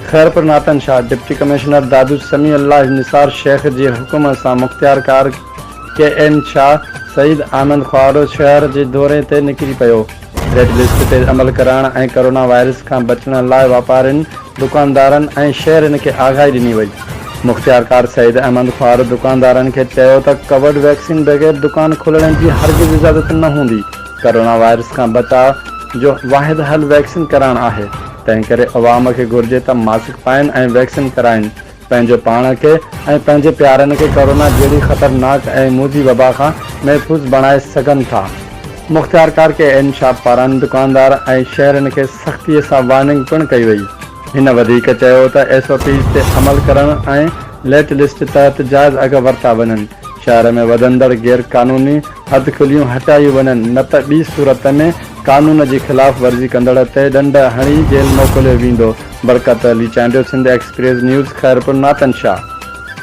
Khairpur Nathan Shah, deputy commissioner Dadu Sami Ullah Nisar Shaikh جي حڪم سان مختيارڪار ڪي N Shah Saeed Ahmed خوارو شهر جي دوري تي نڪري پيو. ريڊ لسٽ تي عمل ڪرائڻ ۽ ڪرونا وائرس کان بچڻ لاء واپارين، دڪاندارن ۽ شهرين کي آگاهي ڏني وئي. مختيارڪار سعيد احمد خوارو دڪاندارن کي چيو ته ڪووڊ ويڪسين بغير دڪان کولڻ جي هرگز اجازت نه هوندي، ڪرونا وائرس کان بچاء جو واحد حل ويڪسين ڪرائڻ آهي، تنهنڪري عوام کي گهرجي ته ماسڪ پائين ۽ ويڪسين ڪرائين. پنهنجو پاڻ کي ۽ پنهنجي پيارن کي ڪورونا جهڙي خطرناڪ ۽ موذي وبا کان محفوظ بڻائي سگهن ٿا. مختيارڪار ڪي اين شاپ پاران دڪاندار ۽ شهرين کي سختيء سان وارننگ پڻ ڪئي وئي. هن وڌيڪ چيو ته ايس او پيز تي عمل ڪرڻ ۽ ليٽ لسٽ تحت جائز اگهه ورتا وڃن، شهر ۾ وڌندڙ غير قانوني حددخليون هٽايون وڃن نه ته ٻي صورت ۾ قانون جي خلاف ورزي ڪندڙ تي ڏنڊ هڻي جيل موڪليو ويندو. Barkat Ali Chandio, Sindh express news, Khairpur Nathan Shah.